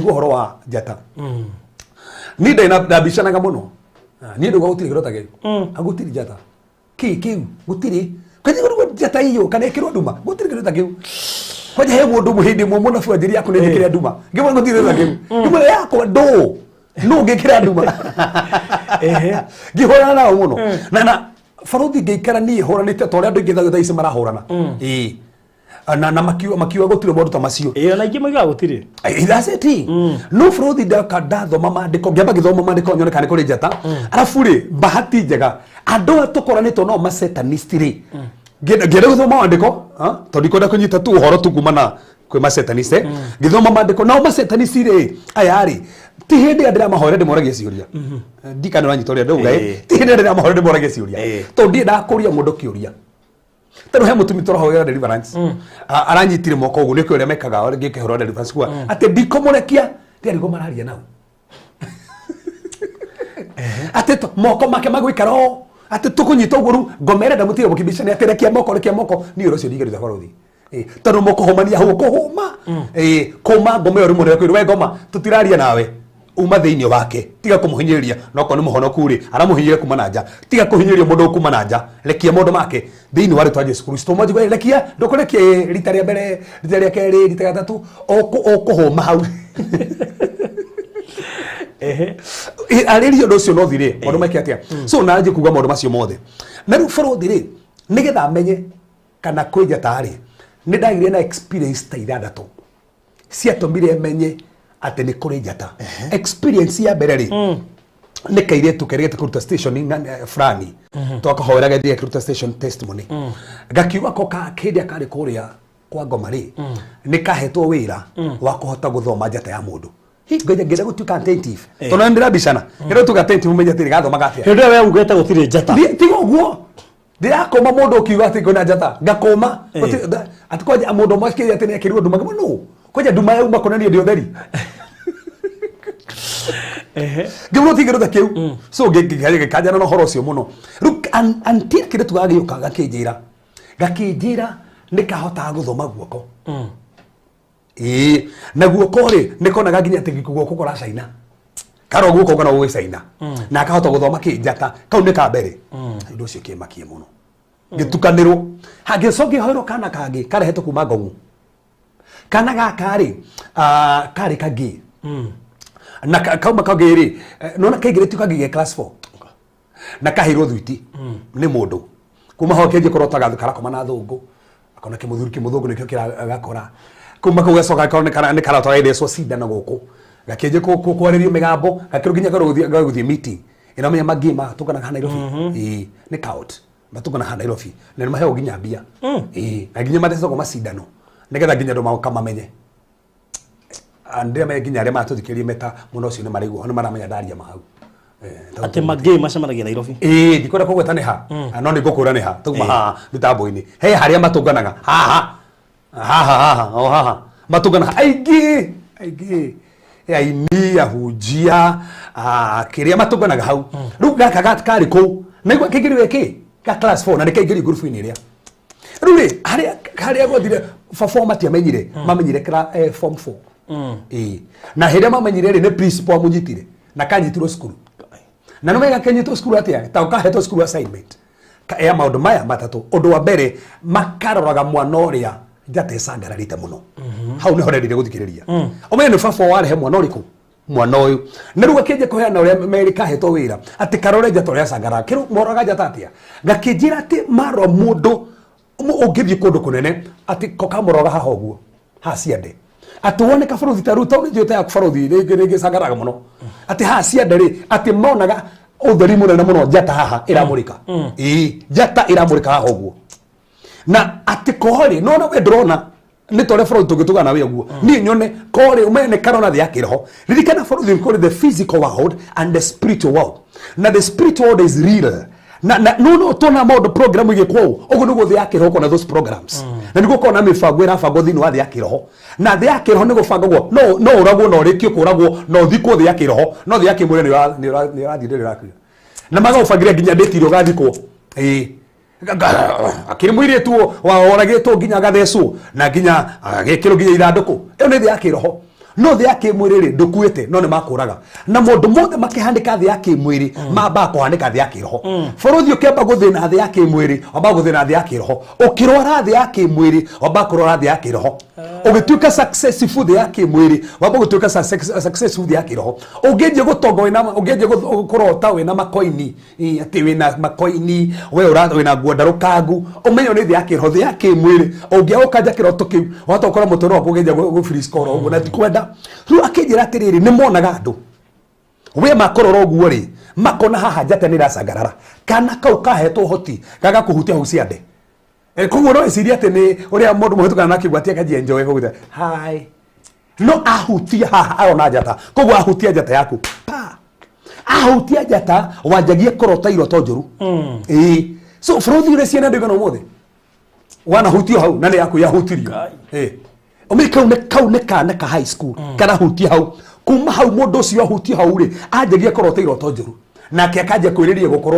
Ngaigua ũhoro wa njata. Niĩ ndarĩ na ndambicanaga mũno. Ah, niĩ ndauga gũtirĩ kĩrota kĩu. Ah, gũtirĩ njata kĩ kĩu gũtirĩ kwanja gũtirĩ njata iyo kana ĩkĩrwo nduma, gũtirĩ kĩrota kĩu. Kwanja he mũndũ hĩndĩ ĩmwe mũnabii wanjĩrire yaku nĩ njĩkĩre nduma, ngĩmwĩra gũtirĩ kĩrota kĩu. Ngĩmwĩra yakwa ndũ nũ ngĩkĩra nduma. Ngĩhũrana nao mũno na barothi, ngĩikara niĩ hũranĩte ta ũrĩa andũ aingĩ thaa ici marahũrana. Ĩĩ, na makiuga gũtirĩ maũndũ ta macio. Ĩĩ, ona aingĩ moigaga gũtirĩ. That's it. No bũrũthi ndaka ndathoma maandĩko, ngĩamba ngĩthoma maandĩko nyone kana nĩ kũrĩ njata. Arabu rĩ, bahati njega andũ aya tũkoranĩtwo nao masetanist rĩ, ngĩenda gũthoma maandĩko, ah, tondũ ndikwenda kũnyita tu ũhoro tu kuma na kwĩ masetanist, eh. Ngĩthoma maandĩko nao masetanist rĩ, aya rĩ, ti hĩndĩ ĩrĩa ndĩramahoera ndĩmoragia ciũria. Ndikana ũranyita ũrĩa ndauga, eh. Ti hĩndĩ ĩrĩa ndĩramahoera ndĩmoragia ciũria, tondũ ndiendaga kũria mũndũ kĩũria. Tondũ he mũtumi tũrahoera deliverance. Aranyitire moko ũguo nĩkĩo ũrĩa mekaga ngĩkĩhorwo deliverance kuga atĩ ndikũmũrekia ndĩarigwo mararia nao atĩ moko make magũikara o atĩ tũkũnyita ũguo rĩu ngoma ĩrenda mũtire mũkimbicane atĩ rekia moko, rekia moko. Niĩ ũrĩa ũcio ndingĩruta balothi. Tondũ mũkũhũmania hau kũhũma. Kũma ngoma ĩyo rĩmwe nĩkwĩrwo we ngoma tũtiraria nawe uma thĩinĩ wake, tiga kũmũhinyĩrĩria. Nokorwo nĩ mũhonoku rĩ, aramũhinyĩrĩria kuma na nja. Tiga kũhinyĩrĩria mũndũ kuma na nja, rekia maũndũ make thĩinĩ wa rĩtwa Jesu Kristo. Mwanjigua rekia, ndũkũrekia. Rita rĩa mbere, rita rĩa kerĩ, rita rĩa gatatũ, ũkũhũma hau. Arĩria ũndũ ũcio no thirĩ maũndũ meke atĩa. So na njĩ kuga maũndũ macio mothe na rĩu bũrũthi rĩ, nĩgetha menye kana kwĩ njata rĩ, nĩ ndagĩire na experience ta ithathatũ ciatũmire menye atĩ nĩ kũrĩ njata. Experience ya mbere rĩ, nĩ kairĩtu kerĩgĩte kũruta station fulani twakahoera gethie kũruta station testimony, gakiuga ko ka kĩndĩ karĩ kũrĩa kwa ngoma rĩ, nĩ kahetwo wĩra wa kũhota gũthoma njata ya mũndũ. Ngenda gũtuĩka attentive tondũ nĩ ndĩrabicana, ngenda gũtuĩka attentive menye atĩrĩ gathomaga atĩa. Hĩndĩ ĩyo we ugĩte gũtirĩ njata. Tiga ũguo ndirakoma mũndũ ũkiuga atĩ kwĩna njata ngakũma. Atĩ kwanja mũndũ ũmwe akĩria atĩ nĩekĩrirwo nduma, ngĩmwĩra nũ kwanja nduma yauma kũna niĩ ndĩ ũtheri. Ngĩmwĩra ũtingĩruta kĩu. So ngĩkanjana na ũhoro ũcio mũno rĩu until kĩrĩtu gagĩũka gakĩnjĩra nĩ kahotaga gũthoma guoko. Ĩĩ, na guoko rĩ, nĩ konaga nginya atĩ guoko kũracaina karo guoko kana gũgĩcaina na akahota gũthoma kĩ njata. Kau nĩ ka mbere. Ũndũ ũcio kĩmakie mũno, ngĩtukanĩrwo. Hangĩcoka ngĩhoerwo kana kangĩ karehetwo kuma Ngong'u. Kana gaka rĩ, ah, karĩ kangĩ na kauma kangĩ rĩ, nona kaingĩrĩtio kangĩ ge class 4 na kaheirwo thwiti nĩ mũndũ kuma ho kĩanjia kũrotaga karakoma na thũngũ, akona kĩmũthuri kĩmũthũngũ nĩkĩo kĩragakora. Kuma kau gacoka karonekana nĩ karota gagĩthecwo cindano gũkũ, gakĩanjia kwarĩrio mĩgambo, gakĩrwo nginya gagũthiĩ meeting ĩno menya mangĩ matũnganaga haha Nairobi. Ĩĩ, nĩ cult matũnganaga haha Nairobi na nĩ maheagwo nginya mbia. Ĩĩ, na nginya mathecagwo macindano nĩgetha nginya andũ makamamenye. Ndĩramenya nginya arĩa maratũthikĩrĩria meta mũno ũcio nĩ maraigua, nĩ maramenya ndaria mahau. Atĩ mangĩ macemanagia Nairobi? Ĩĩ, ndikwenda kũgweta nĩ ha. No nĩ ngũkwĩra nĩ ha tũguma haha mĩtambo-inĩ he harĩa matũnganaga haha haha haha o haha matũnganaga aingĩ aingĩ, aini, ahunjia, kĩrĩa matũnganaga hau. Rĩu gaka karĩ kũu naigua kaingĩrio ĩkĩ ga class 4 na nĩ kaingĩrio ngurubu-inĩ ĩrĩa. Rĩu rĩ, harĩa gwathire baba matiamenyire, mamenyire form 4. Ĩĩ, na hĩndĩ ĩrĩa mamenyire rĩ, nĩ principal amũnyitire na kanyitirwo cukuru. Na nĩ mega kanyitwo cukuru atĩa? Ta kahetwo cukuru assignment ya maũndũ maya matatũ. Ũndũ wa mbere, makaroraga mwana ũrĩa njata ĩcangararĩte mũno. Hau nĩho ndendire gũthikĩrĩria ũmenye nĩ baba warehe mwana ũrĩkũ, mwana ũyũ. Na rĩu gakĩnjia kũheana ũrĩa merĩ kahetwo wĩra atĩ karore njata ũrĩa cangaraga. Kĩrũ moraga njata atĩa? Gakĩnjĩra atĩ marora mũndũ ũngĩthiĩ kũndũ kũnene atĩ ko kamũroga haha ũguo haha ciande, atĩ wone kabarothi ta rĩu tondũ njĩte ya barothi rĩngĩ rĩngĩ cangaraga mũno, atĩ haha ciande rĩ, atĩ monaga ũtheri mũnene mũno, njata haha ĩramũrĩka. Ĩĩ, njata ĩramũrĩka haha ũguo. Na atĩ korĩ nona we ndũrona nĩ tore bũrũri tũngĩtũgana nawe ũguo niĩ nyone korĩ ũmenye nĩ karona thĩ ya kĩroho. Ririkana bũrũri kũrĩ the physical world and the spiritual world, na the spiritual world is real. Na no tuona maũndũ program igĩkwo ũũ ũguo nĩguo thĩ ya kĩroho kona those programs, na nĩguo kona mĩbango ĩrabangwo thĩinĩ wa thĩ ya kĩroho. Na thĩ ya kĩroho nĩ gũbangagwo no ũragwo na ũrĩkio kũragwo na ũthikwo thĩ ya kĩroho, no thĩ ya kĩmwĩrĩ nĩ ũrathiĩ ndĩrĩ ũrakua na magagũbangĩra nginya ndĩti ĩrĩa ũgathikwo. Ĩĩ, akĩrĩ mũirĩtu woragĩtwo nginya agathecwo na nginya agekĩrwo nginya ithandũkũ. Ĩyo nĩ thĩ ya kĩroho. No thĩ ya kĩmwĩrĩ rĩ, ndũkuĩte, no nĩ makũraga na maũndũ mothe makĩhanĩka thĩ ya kĩmwĩrĩ, mambaga kũhanĩka thĩ ya kĩroho. Bũrũthi ũkĩamba gũthĩna thĩ ya kĩmwĩrĩ, wambaga gũthĩna thĩ ya kĩroho. Ũkĩrwara thĩ ya kĩmwĩrĩ, wambaga kũrwara thĩ ya kĩroho. Ũgĩtuĩka successful thĩ ya kĩmwĩrĩ, wamba gũtuĩka successful thĩ ya kĩroho. Ũngĩnjia gũtonga wĩna, ũngĩanjia kũrota wĩna makoini, atĩ wĩna makoini, we wĩna nguo ndarũkangu, ũmenyo nĩ thĩ ya kĩroho. Thĩ ya kĩmwĩrĩ ũngĩaga ũkanja kĩroto kĩu, wahota gũkora mũtũrĩre waku ũkĩanjia gũbiriska oro ũguo na ndikwenda. Rĩu akĩnjĩra atĩrĩrĩ, nĩ monaga andũ we makorora ũguo rĩ, makona haha njata nĩ ĩracangarara, kana kau kahetwo ũhoti gaga kũhutia hau ciande. Koguo no ecirie atĩ nĩ ũrĩa mũndũ mũhĩtũkana na kĩgwati akanjia enjoy kũguta hi, no ahutia haha arona njata. Koguo ahutia njata yaku pa, ahutia njata wanjagie kũrota iroto njũru. Ĩĩ, so bũrũthi ũrĩa ciana ndĩgana ũmũthĩ wanahutio hau na nĩ yaku yahutirio. Ngai. Ĩĩ, ũmenye kau nĩ kana ka high school karahutia hau. Kuma hau mũndũ ũcio ahutia hau rĩ, anjagia kũrota iroto njũru, nake akanjia kwĩrĩria gũkorwo.